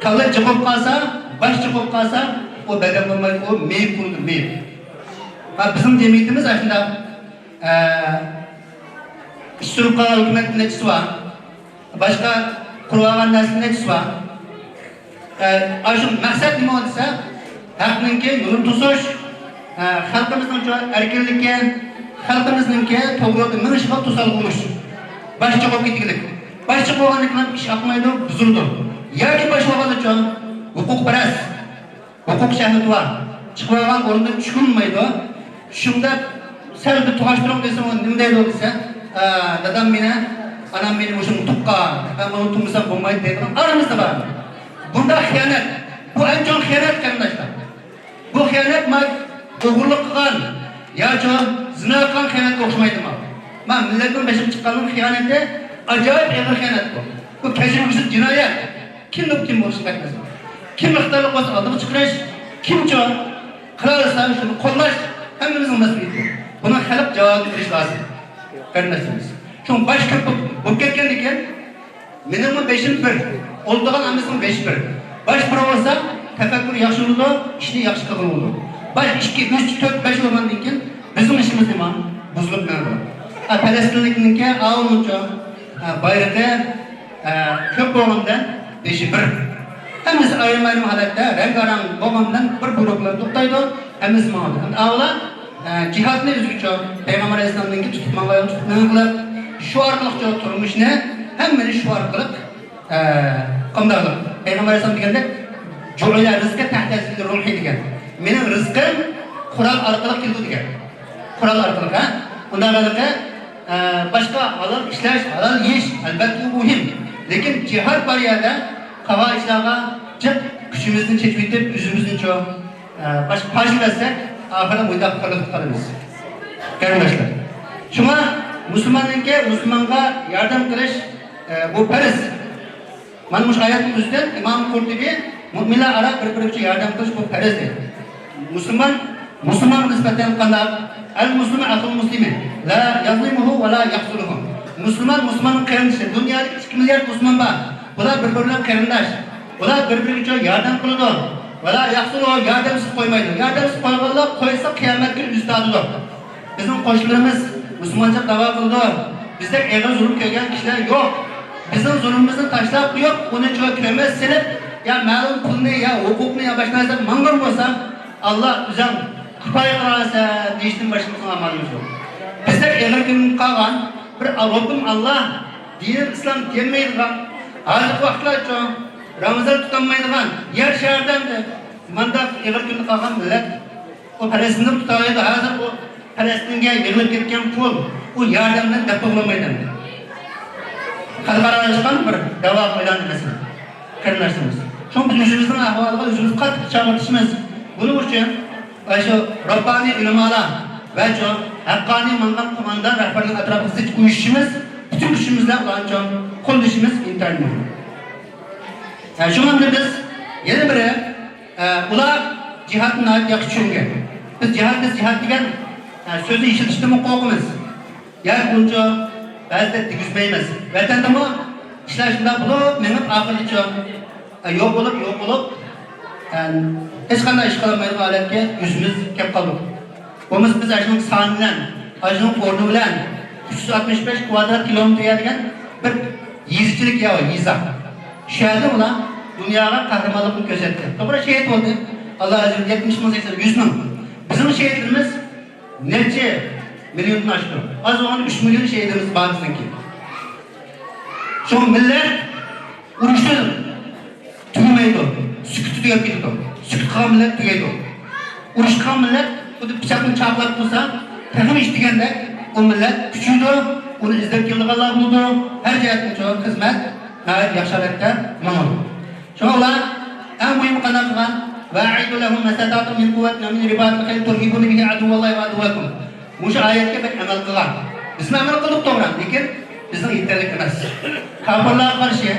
كاللا جىق بولۇپ قالسا، باش جىق بولۇپ قالسا، ئۇ بەدەن بولمايدۇ، ئۇ مېيىپ بولىدۇ، مېيىپ. ھە، بىزنىڭ جەمئىيىتىمىز ئاشۇنداق، ئە، ئىش سۈرۈپ قالغان ھۆكۈمەتنىڭ نەچچىسى بار، باشقا قۇرۇۋالغان نەرسىنىڭ نەچچىسى بار. ئە، ئاشۇ مەقسەت نېمە دېسە، ھەقنىڭكى يولىنى توسۇش، ئە، خەلقىمىزنىڭ شۇ ئەركىنلىكى، خەلقىمىزنىڭكى توغرا يولدا مېڭىشىغا توسالغۇ بولۇش. باش جىق بولۇپ كېتىگلىك. باش جىق بولغاندىن كېيىن ئىش ئاقمايدۇ، بۇزۇلىدۇ. ياكى باش بولغاندا چوڭ ھوقۇقپەرەس، ھوقۇق شەھۋىتى بار. چىقىۋالغان ئورنىدىن چۈشكىلى بولمايدۇ. چۈشۈڭدە سەل بىر توغاشتۇرۇڭ دېسە، ئۇ نېمە دەيدۇ دېسە، ئە، دادام مېنى، ئانام مېنى مۇشۇنى تۇغقان، مەن بۇنى تۇغمىسام بولمايدۇ دەيدىغان ئارىمىزدا بار. بۇنداق خىيانەت، بۇ ئەڭ چوڭ خىيانەت، قېرىنداشلار. بۇ خىيانەت ما ئوغرىلىق قىلغان ياچۇ زىنا قىلغان خىيانەتكە ئوخشىمايدۇ ما. ما مىللەتنىڭ بېشىغا چىققاننىڭ خىيانىتى ئاجايىپ ئېغىر خىيانەت بۇ. بۇ كەچۈرگۈسىز جىنايەت. كىم بولۇپ كىم بولۇشى قەتنەسمەس. كىم ئىقتىدارلىق بولسا ئالدىغا چىقىرىش، كىم چوڭ قىلالىسا شۇنى قوللاش ھەممىمىزنىڭ مەسئۇلىيىتى. بۇنىڭ خەلق جاۋابىنى بېرىشى لازىم. قېرىنداشلىرىمىز. شۇڭا باش كۆپ بولۇپ كەتكەندىن كېيىن، مېنىڭمۇ بېشىم بىر، ئولتۇرغان ھەممىسىنىڭ بېشى بىر. باش بىر بولسا، تەپەككۇر ياخشى بولىدۇ، ئىشنى ياخشى قىلغىلى بولىدۇ. باش ئىككى، ئۈچ، تۆت، بەش بولغاندىن كېيىن بىزنىڭ ئىشىمىز نېمە؟ بۇزۇلۇپ مېڭىدۇ. ھە، پەلەستىنلىكنىڭكى ئاۋۇنىڭچۇ، ھە، بايرىقى، ھە، كۆپ بولغان بىلەن بېشى بىر. ھەممىسى ئايرىم-ئايرىم ھالەتتە، رەڭگارەڭ بولغان بىلەن بىر بۇيرۇق بىلەن توختايدۇ. ھەممىسى ماڭىدۇ. ئەمدى ئاۋۇلار، ئە، جىھادنى ئۆزىگىچە پەيغەمبەر ئەلەيھىسسالامنىڭكى تۇتۇپ ماڭغان تۇتۇپ مېڭىڭ قىلىپ، شۇ ئارقىلىق تۇرمۇشنى، ھەممىنى شۇ ئارقىلىق، ئە، قانداقلىق پەيغەمبەر ئەلەيھىسسالام دېگەندەك، جۇئىلە رىزقى تەھتە سىدرىل رۇمھى دېگەن. مېنىڭ رىزقىم قورال ئارقىلىق كېلىدۇ دېگەن. قورال ئارقىلىق، ھە؟ ئۇنداق ھېلىقى، ئە، باشقا ھالال ئىشلەش، ھالال يېيىش، ئەلۋەتتە، ئۇ مۇھىم. لېكىن جىھاد بار يەردە قالغان ئىشلارغا جىق كۈچىمىزنى چېچىۋېتىپ، ئۆزىمىزنى شۇ، ئە، باشقا پاجىل ئەتسەك، ئاخىرى مۇنداق قىرىلىپ قالىمىز. قېرىنداشلار، شۇڭا مۇسۇلماننىڭكى مۇسۇلمانغا ياردەم قىلىش، ئە، بۇ پەرز. مانا مۇشۇ ئايەتنىڭ ئۆزىدىن ئىمام قۇرتۇبى مۆمىنلەر ئارا بىر-بىرىگە ياردەم قىلىش بۇ پەرز دەيدۇ. مۇسۇلمان مۇسۇلمانغا نىسبەتەن قانداق؟ ئەل مۇسلىمۇ ئەخۇل مۇسلىمى لا يەزلىمۇھۇ ۋە لا يەخزۇلۇھۇ. مۇسۇلمان مۇسۇلماننىڭ قېرىندىشى. دۇنيادا ئىككى مىليارد مۇسۇلمان بار. بۇلار بىر-بىرى بىلەن قېرىنداش. بۇلار بىر-بىرىگە ياردەم قىلىدۇ. ۋە لا يەخزۇلۇھۇ، ياردەمسىز قويمايدۇ. ياردەمسىز قويغانلار قويسا قىيامەت كۈنى ئۆزى تارتىدۇ. بىزنىڭ قوشنىلىرىمىز مۇسۇلمانچىلىق داۋا قىلىدۇ. بىزدەك ئېغىر زۇلۇم كۆرگەن كىشىلەر يوق. بىزنىڭ زۇلۇمىمىزنى تاشلاپ قويۇپ، ئۇنى چوڭ كۆمەچ سېلىپ، يا مەلۇم پۇلنى، يا ھوقۇقنى، يا باشقا نەرسە ماڭغان بولسا، ئاللا ئۆزۈڭ كۇپايە قىلارسەن دېيىشتىن باشقا بىزنىڭ ئامالىمىز يوق. بىزدەك ئېغىر كۈن قالغان بىر رەببىم ئاللا، دىنىم ئىسلام دېيەلمەيدىغان، ھازىرقى ۋاقىتلارچۇ رامىزان تۇتالمايدىغان، يەر شارىدىن مانداق ئېغىر كۈندە قالغان مىللەت. ئۇ پەلەستىندە تۇتالايدۇ. ھازىر ئۇ پەلەستىنگە يىغىلىپ كەتكەن پۇل، ئۇ ياردەمدىن دەپ بولمايدۇ ئەمدى. خەلقئارالاشقان بىر دەۋاغا ئايلاندى مەسىلە. قېرىنداشلىرىمىز. شۇڭا بىز ئۆزىمىزنىڭ ئەھۋالىغا ئۆزىمىز قاتتىق چاغلىتىشىمىز. بۇنىڭ ئۈچۈن شۇ رەببانىي ئۆلىمالار ۋە شۇ ھەققانىي ماڭغان قوماندان رەھبەرلىك ئەتراپىغا زىچ ئۇيۇشۇشىمىز، پۈتۈن كۈچىمىز بىلەن ئۇلارنى چوڭ قوللىشىمىز ئىنتايىن مۇھىم. ھە، شۇڭا بىز يەنە بىرى، ئە، ئۇلار جىھادنى ناھايىتى ياخشى چۈشەنگەن. بىز جىھاد، بىز جىھاد دېگەن، ئە، سۆزنى ئىشلىتىشتىنمۇ قورقىمىز. ياكى ئۇنچە بەزىدە دېگۈزمەيمىز. ۋەتەندىمۇ ئىشلار شۇنداق بولۇپ مېڭىپ، ئاخىرىچۇ، ئە، يوق بولۇپ، يوق بولۇپ، ئە، ھېچقانداق ئىش قىلالمايدىغان ھالەتكە ئۆزىمىز كەپ قالدۇق. بولمىسا بىز ئاشۇنىڭ سانى بىلەن، ئاشۇنىڭ ئورنى بىلەن ئۈچ يۈز ئاتمىش بەش كۋادرات كىلومېتىر يەر دېگەن بىر يېزىچىلىك يەر بار، يېزا. شۇ يەردە ئۇلار دۇنياغا قەھرىمانلىقىنى كۆرسەتتى. توغرا، شېھىت بولدى. ئاللا ئەزىز، يەتمىش مىڭ، سەكسەن، يۈز مىڭ. بىزنىڭ شېھىتلىرىمىز نەچچە مىليوندىن ئاشتى. ئاز بولغاندا ئۈچ مىليون شېھىتىمىز بار بىزنىڭكى. شۇ مىللەت ئۇرۇشتا تۈگىمەيدۇ، سۈكۈتتە تۈگەپ كېتىدۇ. سۈكۈت قىلغان مىللەت تۈگەيدۇ. ئۇرۇش قىلغان مىللەت خۇددى پىچاقنى چاقلاپ تۇرسا، تېخىمۇ ئىچ دېگەندەك ئۇ مىللەت كۈچىيىدۇ، ئۇنى ئىزدەپ كېلىدىغانلار بولىدۇ. ھەر جەھەتتىن چوڭ خىزمەت ناھايىتى ياخشى ھالەتتە ماڭىدۇ. شۇڭا ئۇلار ئەڭ مۇھىم قانداق قىلغان؟ ۋە ئەئىدۇ لەھۇم مەستەتەئتۇم مىن قۇۋۋەتىن ۋە مىن رىباتىل خەيل تۇرھىبۇنە بىھى ئەدۇۋۋەللاھى ۋە ئەدۇۋۋەكۇم. مۇشۇ ئايەتكە بەك ئەمەل قىلغان. بىزمۇ ئەمەل قىلدۇق، توغرا، لېكىن بىزنىڭ يېتەرلىك ئەمەس. كاپىرلارغا قارشى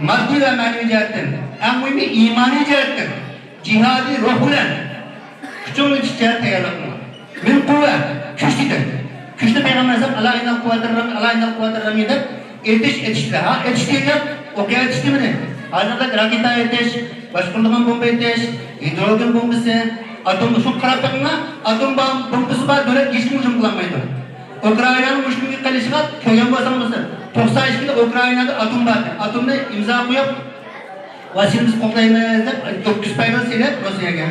ماددىي ۋە مەنىۋى جەھەتتىن، ئەڭ مۇھىمى ئىمانىي جەھەتتىن جىھادىي روھ بىلەن كۈچىڭ يېتىشىچە تەييارلىق قىلىڭ. مىن قۇۋۋە، كۈچ دېدى. كۈچنى پەيغەمبەر ئەلەيھىسسالام، ئالا ئىننەل قۇۋۋەتەر رەمى، ئالا ئىننەل قۇۋۋەتەر رەمى دەپ ئېتىش، ئېتىش دېدى. ھا، ئېتىش دېگەن ئوقيا ئېتىش دېمىدى. ھازىردەك راكېتا ئېتىش، باشقۇرۇلغان بومبا ئېتىش، گىدروگېن بومبىسى، ئاتوم، شۇ قاراپ بېقىڭلار، ئاتوم بام-، بومبىسى بار دۆلەت ھېچكىم ھۇجۇم قىلالمايدۇ. ئۇكرائىنانىڭ مۇشۇ كۈنگە قېلىشىغا كۆرگەن بولساڭلار، توقسان ئىككىدە ئۇكرائىنادا ئاتوم بار. ئاتومنى ئىمزا قويۇپ، ۋاسىيىتىمىزنى قوغدايمىز دەپ، ئۆتكۈزۈپ بەرگەن سېلىپ روسىيەگە.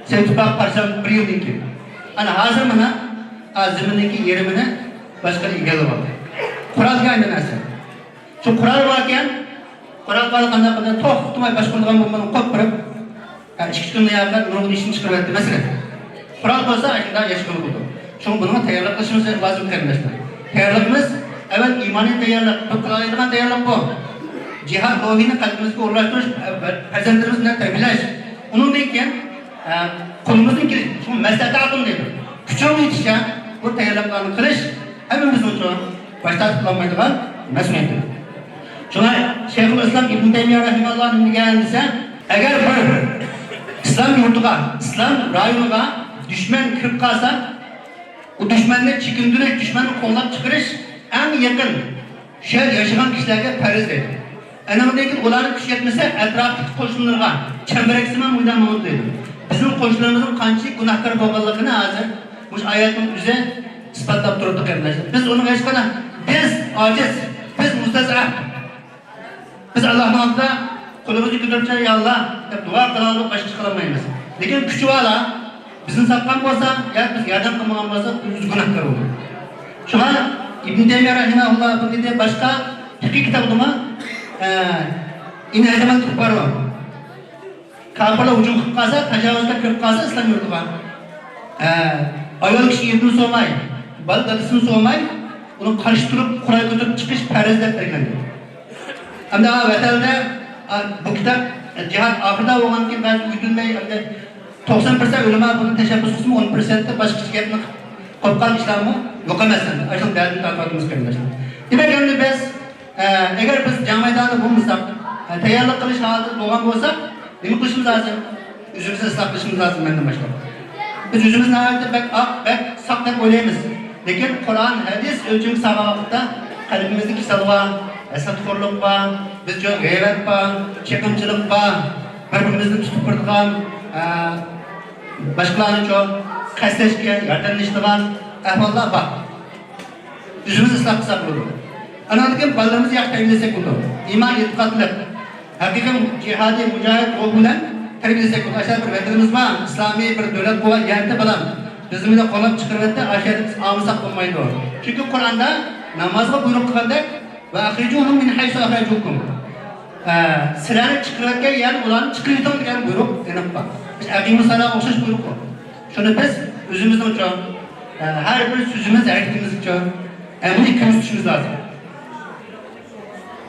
سەۋت ئىتتىپاقى پارچىلانىپ بىر يىلدىن كېيىن. ئەنە ھازىر مانا، ئا، زېمىننىڭكى يېرىمىنى باشقىلار ئىگىلەپ ئالدى. قورالغا ئايلىنىۋەرسە. شۇ قورال باركەن، قورال بار قانداق قىلىپ توختىماي باشقۇرىدىغان بومبىنى قوپۇرۇپ، ھە، ئىككى ئۈچ كۈندە ياقى نۇرغۇن ئىشنى چىقىرىۋەتتى. مەسىلەن، قورال بولسا ئاشۇنداق ياشىغىلى بولىدۇ. شۇڭا بۇنىڭغا تەييارلىق قىلىشىمىز لازىم، قېرىنداشلار. تەييارلىقىمىز ئەۋەل ئىمانىي تەييارلىق، بىر قىلالايدىغان تەييارلىق بۇ. جىھاد روھىنى قەلبىمىزگە ئورۇنلاشتۇرۇش، پەرزەنتلىرىمىز بىلەن تەربىيەلەش. ئۇنىڭدىن كېيىن، ئە، قولىمىزدىن كېلىشىچە، شۇڭا مەستەتەتۇم دەيدۇ. كۈچۈڭ يېتىشىچە بۇ تەييارلىقلارنى قىلىش ھەممىمىزنىڭ شۇ باش تارتىپ بولالمايدىغان مەسئۇلىيىتى. شۇڭا شەيخۇل ئىسلام ئىبن تەيمىيە رەھىمەھۇللا نېمە دېگەن دېسە، ئەگەر بىر ئىسلام يۇرتىغا، ئىسلام رايونىغا دۈشمەن كىرىپ قالسا، ئۇ دۈشمەننى چېكىندۈرۈش، دۈشمەننى قوغلاپ چىقىرىش ئەڭ يېقىن شۇ يەردە ياشىغان كىشىلەرگە پەرز دەيدۇ. ئەنىڭدىن كېيىن ئۇلارنىڭ كۈچى يەتمىسە، ئەتراپتىكى قوشۇنلىرىغا چەمبىرەك سىمان مۇيدان ماڭىدۇ دەيدۇ. بىزنىڭ قوشۇنلىرىمىزنىڭ قانچىلىك گۇناھكار بولغانلىقىنى ھازىر مۇشۇ ئايەتنىڭ ئۆزى ئىسپاتلاپ تۇرۇپتۇ، قېرىنداشلار. بىز ئۇنىڭغا ھېچقانداق، بىز ئاجىز، بىز مۇستەزئەپ. بىز ئاللاھنىڭ ئالدىدا قولىمىزنى كۆتۈرۈپ، يا ئاللا دەپ دۇئا قىلالايدۇ، باشقا ئىش قىلالمايمىز. لېكىن كۈچى بارلار بىزنى ساتقان بولسا ياكى بىزگە ياردەم قىلمىغان بولسا، ئۆزىمىز گۇناھكار بولىمىز. شۇڭا ئىبن تەيمىيە رەھىمەھۇللا بۇ دېدى، باشقا پىقىھ كىتابىدىمۇ، ئە، ئىن ھەجەمەل كۇففارۇ. كاپىرلار ھۇجۇم قىلىپ قالسا، تاجاۋۇزچىلار كىرىپ قالسا ئىسلام يۇرتىغا، ئە، ئايال كىشى ئېرىدىن سورىماي، بالا دادىسىدىن سورىماي، ئۇنىڭغا قارشى تۇرۇپ، قورال كۆتۈرۈپ چىقىش پەرز دەپ بەلگىلەنگەن. ئەمدى ۋەتەندە، ئا، بۇ كىتاب، ئە، جىھاد ئاخىرىدا بولغاندىن كېيىن بەزى ئۆيدۈنمەي، ئەمدى توقسان پىرسەنت ئۆلىما بۇنى تەشەببۇس قىلسىمۇ، ئون پىرسەنتتە باشقىچە گەپنى قوپقان ئىشلارمۇ يوق ئەمەس ئەمدى. ئاشۇ دەردىنى تارتىۋاتىمىز قېرىنداشلار. دېمەك، ئەمدى بىز، ئە، ئەگەر بىز جەڭ مەيدانىدا بولمىساق، ئە، تەييارلىق قىلىش ھالىتىدە بولغان بولساق، نېمە قىلىشىمىز لازىم؟ ئۆزىمىزنى ئىسلاھ قىلىشىمىز لازىم مەندىن باشلاپ. بىز ئۆزىمىزنى ناھايىتى بەك ئاق، بەك ساق دەپ ئويلايمىز. لېكىن قۇرئان، ھەدىس ئۆلچىمىگە سالغان ۋاقىتتا قەلبىمىزدە كېسەل بار، ھەسەتخورلۇق بار، بىز ئۈچۈن غەيۋەت بار، چېقىمچىلىق بار، بىر-بىرىمىزنى تۇتۇپ تۇرىدىغان، ئە، باشقىلارنىچۇ قەستلەشكەن، ياردەملىشىدىغان ئەھۋاللار بار. ئۆزىمىزنى ئىسلاھ قىلساق بولىدۇ. ئانىڭدىن كېيىن بالىلىرىمىزنى ياخشى تەربىيەلىسەك بولىدۇ. ئىمان، ئېتىقادلىق، ھەقىقىي جىھادىي، مۇجاھىد روھ بىلەن تەربىيەلىسەك بولىدۇ. ئاشۇنداق بىر ۋەتىنىمىز بار، ئىسلامىي بىر دۆلەت قۇرغان يەردە بالام، بىزنى بىلەن قوغلاپ چىقىرىۋەتتى، ئاشۇ يەردە بىز ئالمىساق بولمايدۇ. چۈنكى قۇرئاندا نامازغا بۇيرۇق قىلغاندەك، ۋە ئەخرىجۇھۇم مىن ھەيسۇ ئەخرەجۇكۇم. ئە، سىلەرنى چىقىرىۋەتكەن يەردىن ئۇلارنى چىقىرىۋېتىڭ دېگەن بۇيرۇق ئېنىق بار. بىز ئەقىمۇسسالاتقا ئوخشاش بۇيرۇق بۇ. شۇنى بىز ئۆزىمىزنىڭچۇ، ئە، ھەر بىر سۆزىمىز، ھەرىكىتىمىزگىچۇ ئەمەلىي كۆرسىتىشىمىز لازىم.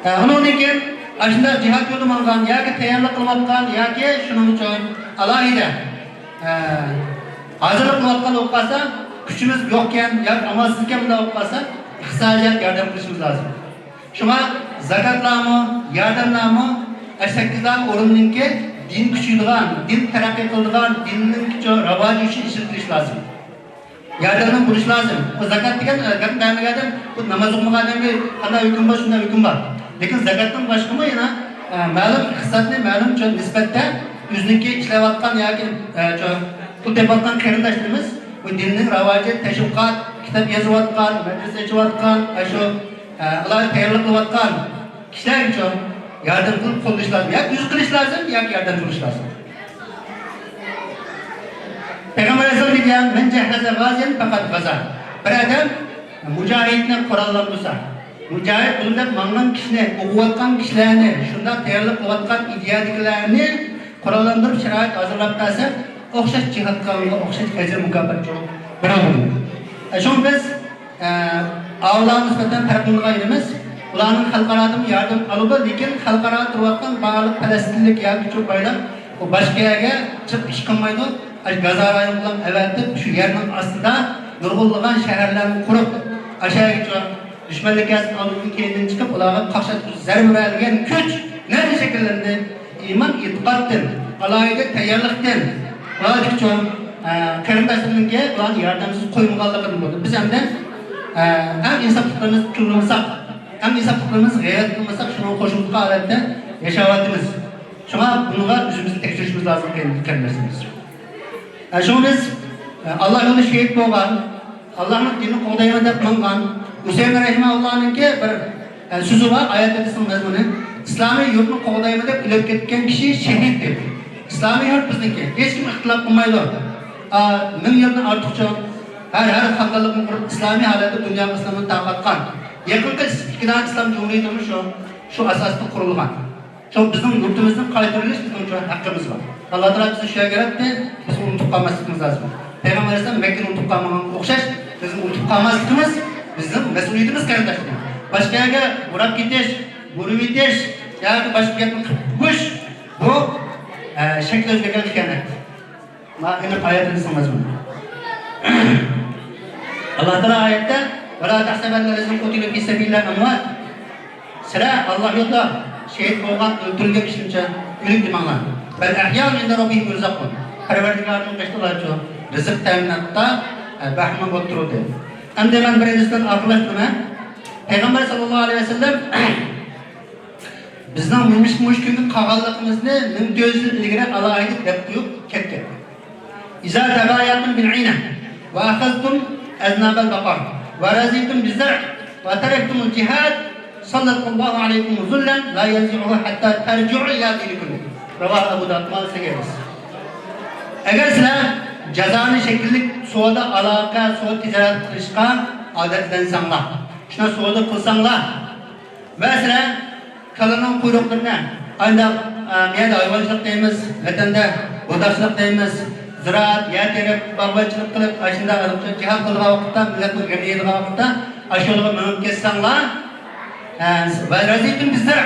ئە، ئۇنىڭدىن كېيىن ئاشۇنداق جىھاد يولىدا ماڭغان ياكى تەييارلىق قىلىۋاتقان ياكى شۇنىڭ ئۈچۈن ئالاھىدە، ئە، ھازىرلىق قىلىۋاتقان بولۇپ قالسا، كۈچىمىز يوقكەن ياكى ئامالسىزكەن بۇنداق بولۇپ قالسا، ئىقتىسادىي ياردەم قىلىشىمىز لازىم. شۇڭا زاكاتلارمۇ، ياردەملەرمۇ ئاشۇ سەككىز ئورۇندىنكى دىن كۈچىيىدىغان، دىن تەرەققىي قىلىدىغان، دىننىڭكىچۇ راۋاجى ئۈچۈن ئىشلىتىلىشى لازىم. ياردەمنى بولۇش لازىم. بۇ زاكات دېگەن، ئە، زاكات بەرمىگەن ئادەم، بۇ ناماز ئوقۇمىغان ئادەمگە قانداق ھۆكۈم بار، شۇنداق ھۆكۈم بار. لېكىن زاكاتتىن باشقىمۇ يەنە، ئە، مەلۇم ئىقتىسادنى مەلۇم چوڭ نىسبەتتە ئۆزىنىڭكى ئىشلەۋاتقان ياكى، ئە، چوڭ پۇل تېپىۋاتقان قېرىنداشلىرىمىز بۇ دىننىڭ راۋاجى، تەشۋىقات، كىتاب يېزىۋاتقان، مەدرىسە ئېچىۋاتقان، ئاشۇ، ئە، ئۇلارغا تەييارلىق قىلىۋاتقان كىشىلەرگىچۇ ياردەم قىلىپ قوللىشى لازىم. ياكى ئۆزى قىلىشى لازىم، ياكى ياردەم قىلىشى لازىم. پەيغەمبەر ئەلەيھىسسالام دېگەن، مەن جەھھەزە غازىيەن پەقەد غازا. بىر ئادەم مۇجاھىدنى قوراللاندۇرسا، مۇجاھىد بولۇم دەپ ماڭغان كىشىنى، ئوقۇۋاتقان كىشىلەرنى شۇنداق تەييارلىق قىلىۋاتقان ئىدىيەدىكىلەرنى قوراللاندۇرۇپ، شارائىت ھازىرلاپ بەرسە، ئوخشاش جىھاد قىلغانغا ئوخشاش ئەجىر مۇكاپات بىر بولىدۇ. ئە، شۇڭا بىز، ئە، ئاۋۇلارغا نىسبەتەن پەرقلىنىدىغان يېرىمىز، ئۇلارنىڭ خەلقئارادىن ياردەم ئالىدۇ، لېكىن خەلقئارادا تۇرۇۋاتقان بارلىق پەلەستىنلىك ياكى چوڭ بايلار ئۇ باشقا يەرگە چىقىپ ئىش قىلمايدۇ. ئاشۇ گازا رايونىغا ئەۋەتىپ، شۇ يەرنىڭ ئاستىدا نۇرغۇنلىغان شەھەرلەرنى قۇرۇپ، ئاشۇ يەرگىچۇ دۈشمەنلىك ياسىتىپ، ئالدىدىن كەينىدىن چىقىپ، ئۇلارغا قاقشاتقۇچ زەربە بېرەلىگەن كۈچ نەدىن شەكىللەندى؟ ئىمان ئېتىقادتىن، ئالاھىدە تەييارلىقتىن، ئۇلاردىكى چوڭ، ئە، قېرىنداشلىرىنىڭكى ئۇلارنى ياردەمسىز قويمىغانلىقىدىن بولدى. بىز ئەمدى، ئە، ئەڭ ئىنساپلىقلىرىمىز قىلمىساق، ئەڭ ئىنساپلىقلىرىمىز غەيرەت قىلمىساق، شۇنىڭغا قوشۇلۇپ قالغان ھالەتتە ياشاۋاتىمىز. شۇڭا بۇنىڭغا ئۆزىمىزنى تەكشۈرۈشىمىز لازىم، قېرىنداشلىرىمىز. ئە، شۇڭا بىز، ئە، ئاللا يولىدا شېھىت بولغان، ئاللانىڭ دىنىنى قوغدايمەن دەپ ماڭغان ھۈسەيىن رەھىمەھۇللانىڭكى بىر، ئە، سۆزى بار، ئايەت ھەدىسنىڭ مەزمۇنى. ئىسلامىي يۇرتنى قوغدايمەن دەپ ئۆلۈپ كەتكەن كىشى شېھىت دەپ. ئىسلامىي يۇرت بىزنىڭكى. ھېچكىم ئىختىلاپ قىلمايدۇ. ئا، مىڭ يىلدىن ئارتۇقچە ھەر، ھەر خانلىقنى قۇرۇپ، ئىسلامىي ھالەتتە دۇنياغا ئىسلامنى تارقاتقان. يېقىنقى ئىككى دانە ئىسلام جۇمھۇرىيىتىمۇ شۇ، شۇ ئاساستا قۇرۇلغان. شۇ بىزنىڭ يۇرتىمىزنى قايتۇرۇۋېلىش بىزنىڭ شۇ ھەققىمىز بار. ئاللا تائالا بىزنى شۇ يەرگە ياراتتى، بىز ئۇنى ئۇنتۇپ قالماسلىقىمىز لازىم. پەيغەمبەر ئەلەيھىسسالام مەككىنى ئۇنتۇپ قالمىغانغا ئوخشاش، بىزنى ئۇنتۇپ قالماسلىقىمىز بىزنىڭ مەسئۇلىيىتىمىز، قېرىنداشلىرىم. باشقا يەرگە بوراپ كېتىش، بۇرۇۋېتىش ياكى باشقا گەپنى قىلىپ قويۇش، بۇ، ئە، شەكلى ئۆزگەرگەن خىيانەت. مانا ئېنىق ئايەتنى سىڭىڭىزمۇ. ئاللا تائالا ئايەتتە، «ولا تحسبن الذين قتلوا في سبيل الله أمواتا.» سىلەر ئاللا يولىدا شېھىت بولغان، ئۆلتۈرۈلگەن كىشىنى ئۆلۈك دېمەڭلار. «بل أحياء عند ربهم يرزقون.» پەرۋەردىگارىنىڭ قېشىدا ئۇلارچۇ رىزىق تەمىناتتا، ئە، بەھرىمەن بولۇپ تۇرىدۇ. ئەمدى مەن بىر ھەدىستىن ئاخىرلاشتۇرىمەن. پەيغەمبەر ساللاللاھۇ ئەلەيھى ۋەسەللەم بىزنىڭ مۇشۇ، مۇشۇ كۈنگە قالغانلىقىمىزنى مىڭ تۆت يۈز يىل ئىلگىرى ئالاھىدە دەپ قويۇپ كەتكەن. «إذا تبايعتم بالعينة وأخذتم أذناب البقر ورضيتم بالزرع وتركتم الجهاد سلط الله عليكم ذلا لا ينزعه حتى ترجعوا إلى دينكم.» رواه أبو داود، مۇسلىم ھەدىس. ئەگەر سىلەر جازانى شەكىللىك سودا ئالاقە، سودا تىجارەت قىلىشقا ئادەتلەنسەڭلار، شۇنداق سودا قىلساڭلار، ۋە سىلەر كالىنىڭ قۇيرۇقلىرىنى، ئانداق، ئە، مەيەردە ھايۋانچىلىق دەيمىز، ۋەتەندە بۇداچىلىق دەيمىز، زىرائەت، يەر تېرىپ، باغۋەنچىلىك قىلىپ، ئاشۇنداق جىھاد قىلىدىغان ۋاقىتتا، مىللەتنىڭ غېمىنى يەيدىغان ۋاقىتتا، ئاشۇلارغا مېڭىپ كەتسەڭلار، ئە، ۋەزىپىم بىزدە،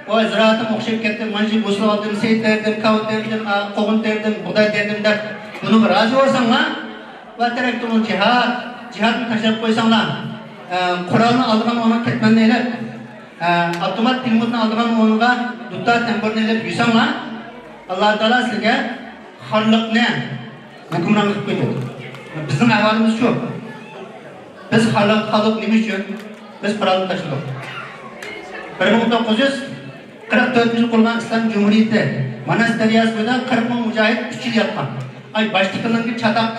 ئۇ زىرائىتىم ئوخشاپ كەتتى، مانا شۇ ھوسۇل ئالدىم، سېيىت تېرىدىم، كاۋا تېرىدىم، ئا، قوغۇن تېرىدىم، بۇغداي تېرىدىم دەپ، بۇنىڭغا رازى بولساڭلار، ۋە تەرەكتۇمۇل جىھاد، جىھادنى تاشلاپ قويساڭلار، ئە، قورالنى ئالىدىغان ئورنىغا كەتمەننى ئېلىپ، ئە، ئاپتومات پىلىموتنى ئالىدىغان ئورنىغا دۇتار تەمبۇرنى ئېلىپ يۈرسەڭلار، ئاللا تائالا سىلەرگە خارلىقنى ھۆكۈمران قىلىپ قويىدۇ. بىزنىڭ ئەھۋالىمىز شۇ. بىز خارلىققا قالدۇق نېمە ئۈچۈن؟ بىز قورالنى تاشلىدۇق. بىر مىڭ توققۇز يۈز قىرىق تۆتىنچى يىل قۇرۇلغان ئىسلام جۇمھۇرىيىتى، ماناس دەرياسى بويىدا قىرىق مىڭ مۇجاھىد ئۈچ يىل ياتقان. ئاي، باشتىكىلىرىنىڭكى چاتاق،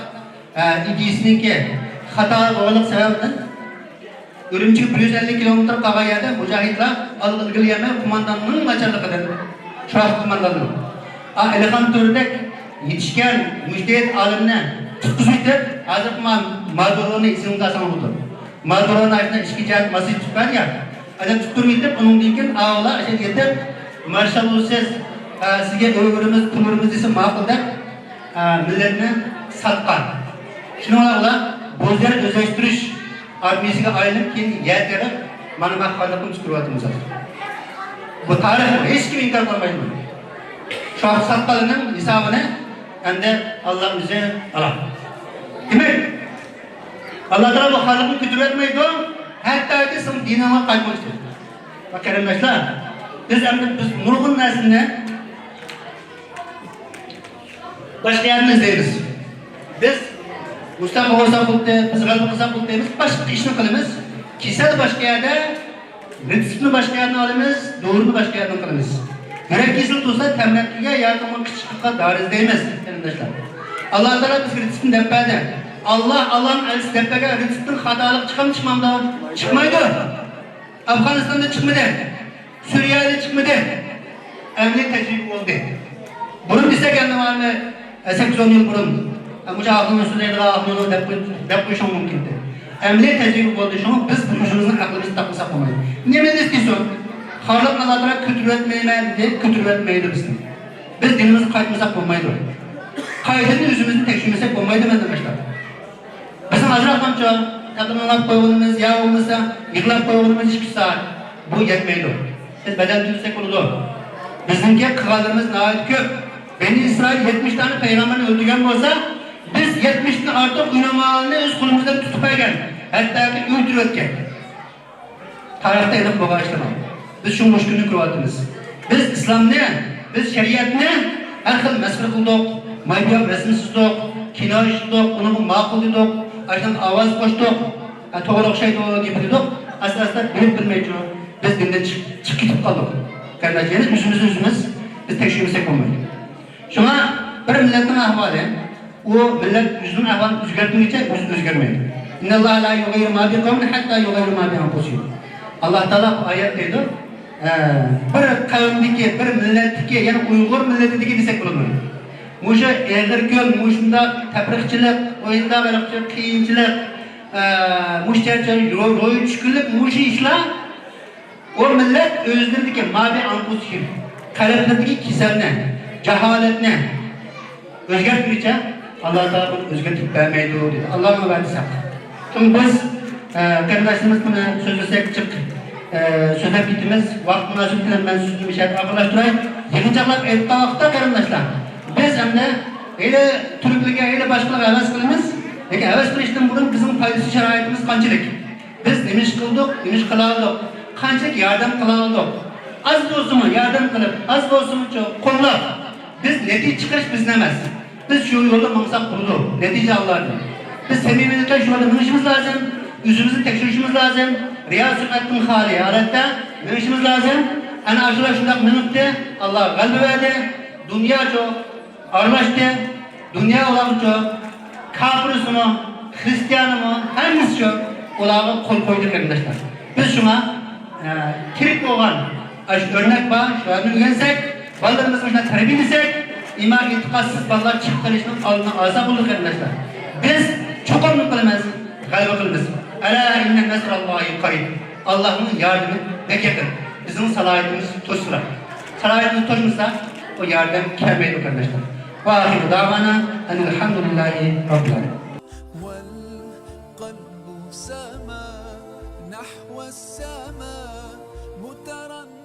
ئە، ئىدىيىسىنىڭكى خاتا بولغانلىق سەۋەبىدىن ئۈرۈمچىگە بىر يۈز ئەللىك كىلومېتىر قالغان يەردە مۇجاھىدلار ئالغا ئىلگىرىلىيەلمەي، قومانداننىڭ ناچارلىقىدىن، شۇ ۋاقىت قومانداننىڭ. ئا، ئەلىخان تۆرىدەك يېتىشكەن مۇجتەھىد ئالىمنى تۇتقۇزۇۋېتىپ، ھازىرقى ما-، مادۇرونى ئېسىڭىزگە ئالساڭلار بولىدۇ. مادۇرونى ئاشۇنداق ئىچكى جەھەت ماسسىژ تۇتۇپ بەرگەن. ئاندىن تۇتتۇرۇپ يېتىپ، ئۇنىڭدىن كېيىن ئاۋۇلا ئاشۇ يېتىپ، مارشال بولىسىز، ئە، سىزگە ئۆي بېرىمىز، پۇل بېرىمىز دېسە ماقۇل دەپ، ئە، مىللەتنى ساتقان. شۇنىڭ بىلەن ئۇلار بوزەر ئۆزلەشتۈرۈش ئارمىيىسىگە ئايلىنىپ، كېيىن يەر تېرىپ، مانا مەخپىيلىقنى چىقىرىۋاتىمىز ھازىر. بۇ تارىخ، ھېچكىم ئىنكار قىلالمايدۇ بۇنى. شۇ ساتقانلارنىڭ ھېسابىنى ئەمدى ئاللا ئۆزى ئالار. دېمەك، ئاللا تائالا بۇ خەلقنى كۆتۈرۈۋەتمەيدۇ، ھەتتاكى سىزنىڭ دىنىڭلارغا قايتماقچى. ۋە قېرىنداشلار، بىز ئەمدى، بىز نۇرغۇن نەرسىنى باشقا يەردىن ئىزدەيمىز. بىز مۇستەقىل بولساق بولدى، بىز غەلىبە قىلساق بولدى دەيمىز، باشقا ئىشنى قىلىمىز. كېسەل باشقا يەردە، رېتسېپنى باشقا يەردىن ئالىمىز، دورىنى باشقا يەردىن قىلىمىز. يۈرەك كېسىلى تۇرسا، تەمرەتكىگە ياكى قىچىشقا دارى ئىزدەيمىز، قېرىنداشلار. ئاللا تائالا بىزگە رېتسېپنى دەپ بەردى. ئاللا، ئاللانىڭ ئەلچىسى دەپ بەرگەن رېتسېپتىن خاتالىق چىقامدۇ، چىقمامدۇ؟ چىقمايدۇ. ئافغانىستاندا چىقمىدى. سۈرىيەدە چىقمىدى. ئەمەلىي تەجرىبە بولدى. بۇرۇن دېسەك، ئەمدى مانا، سەككىز ئون يىل بۇرۇن، مۇشۇ ئاخۇننى سۆزلەيدىغان ئاخۇننى دەپ قوي-، دەپ قويۇشۇڭ مۇمكىن ئىدى. ئەمەلىي تەجرىبە بولدى. شۇڭا بىز ئۆزىمىزنىڭ ئەقلىمىزنى تاقلىساق بولمايدۇ. نېمە دېسە دېسۇن، خالىق ئاللا تائالا كۆتۈرۈۋەتمەيمەن دېدى، كۆتۈرۈۋەتمەيدۇ بىزنى. بىز دىنىمىزغا قايتمىساق بولمايدۇ. قايتىدىن ئۆزىمىزنى تەكشۈرمىسەك بولمايدۇ، قېرىنداشلار. بىزنىڭ ئازراق نامچە تەبلىغ ئاڭلاپ قويغىنىمىز يا بولمىسا يىغلاپ قويغىنىمىز ئىككى سائەت، بۇ يەتمەيدۇ. بىز بەدەل تۆلىسەك بولىدۇ. بىزنىڭكى قىلغانلىرىمىز ناھايىتى كۆپ. بەنى ئىسرائىل يەتمىش دانە پەيغەمبەرنى ئۆلتۈرگەن بولسا، بىز يەتمىشتىن ئارتۇق ئۆلىمالارنى ئۆز قولىمىز بىلەن تۇتۇپ بەرگەن، ھەتتاكى ئۆلتۈرۈۋەتكەن. تارىختا ئېنىق بولغان ئىشلار. بىز شۇ مۇشكۇلنى كۆرۈۋاتىمىز. بىز ئىسلامنى، بىز شەرىئەتنى ھەر خىل مەسخىرە قىلدۇق، مايبىياق رەسىم سىزدۇق، كىنو ئىشلىدۇق، ئۇنىڭغا ماقۇل دېدۇق، ئاشۇنداق ئاۋاز قوشتۇق، ھە، توغرا ئوخشايدۇ دەپ دېدۇق. ئاستا-ئاستا بىلىپ بىلمەي تۇرۇپ بىز دىندىن چىق-، چىقىپ كېتىپ قالدۇق. قېرىنداش، يەنە ئۆزىمىزنى ئۆزىمىز بىز تەكشۈرمىسەك بولمايدۇ. شۇڭا بىر مىللەتنىڭ ئەھۋالى، ئۇ مىللەت ئۆزىنىڭ ئەھۋالىنى ئۆزگەرتمىگىچە ئۆزى ئۆزگەرمەيدۇ. إن الله لا يغير ما بقوم حتى يغيروا ما بأنفسهم. ئاللا تائالا بۇ ئايەت دەيدۇ، ئە، بىر قەۋمدىكى، بىر مىللەتتىكى، يەنى ئۇيغۇر مىللىتىدىكى دېسەك بولىدۇ. مۇشۇ ئېغىر كۈن، مۇشۇنداق تەپرىقىچىلىق، ئويۇنداق قىيىنچىلىق، ئە، مۇشۇ چەرچەن روي چۈشكۈنلۈك، مۇشۇ ئىشلار ئۇ مىللەت ئۆزلىرىدىكى ما بىئەنفۇسىھىم، قەلبلىرىدىكى كېسەلنى، جاھالەتنى ئۆزگەرتمىگۈچە ئاللا تائالا بۇنى ئۆزگەرتىپ بەرمەيدۇ دېدى. ئاللانىڭ ۋەدىسى ھەق. شۇڭا بىز، ئە، قېرىنداشلىرىمىز بۇنى سۆزلىسەك جىق، ئە، سۆزلەپ كېتىمىز. ۋاقىت مۇناسىۋىتى بىلەن مەن سۆزۈمنى مۇشۇ يەردە ئاخىرلاشتۇراي. يىغىنچاقلاپ ئېيتقان ۋاقىتتا قېرىنداشلار، بىز ئەمدى ھېلى تۈركلەرگە، ھېلى باشقىلارغا ھەۋەس قىلىمىز. لېكىن ھەۋەس قىلىشتىن بۇرۇن بىزنىڭ پايدىسىز شارائىتىمىز قانچىلىك؟ بىز نېمە ئىش قىلدۇق، نېمە ئىش قىلالىدۇق، قانچىلىك ياردەم قىلالىدۇق؟ ئاز بولسىمۇ ياردەم قىلىپ، ئاز بولسىمۇ قوللاپ، بىز نەتىجە چىقىرىش بىزنىڭ ئەمەس. بىز شۇ يولدا ماڭساق بولىدۇ، نەتىجە ئاللادىن. بىز سەمىمىيلىكتە شۇ يولدا مېڭىشىمىز لازىم، ئۆزىمىزنى تەكشۈرۈشىمىز لازىم، رىيا سۈمئەتتىن خالىي ھالەتتە مېڭىشىمىز لازىم. ئەنە ئاشۇلار شۇنداق مېڭىپتۇ، ئاللا غەلىبە بەردى. دۇنيا شۇ ئارىلاشتى. دۇنيا ئۇلارغىچۇ، كاپىرسىمۇ، خرىستىيانىمۇ، ھەممىسىچۇ ئۇلارغا قول قويدى قېرىنداشلار. بىز شۇڭا، ئە، كېرەك بولغان ئاشۇ ئۆرنەك بار، شۇلاردىن ئۆگەنسەك، بالىلىرىمىزنى شۇنداق تەربىيەلىسەك، ئىمان ئېتىقادسىز بالىلار چىقىپ قېلىشنىڭ ئالدىنى ئالساق بولىدۇ قېرىنداشلار. بىز چوقۇم نېمە قىلىمىز؟ غەلىبە قىلىمىز. ئەلا ئىننە نەسراللاھى قەرىب. ئاللانىڭ ياردىمى بەك يېقىن. بىزنىڭ سالاھىيىتىمىز تۇزراق. شارائىتىمىز توشمىسا، ئۇ ياردەم كەلمەيدۇ، قېرىنداشلار. وآخر دعوانا أن الحمد لله رب العالمين. والقلب سما نحو السماء مترنما.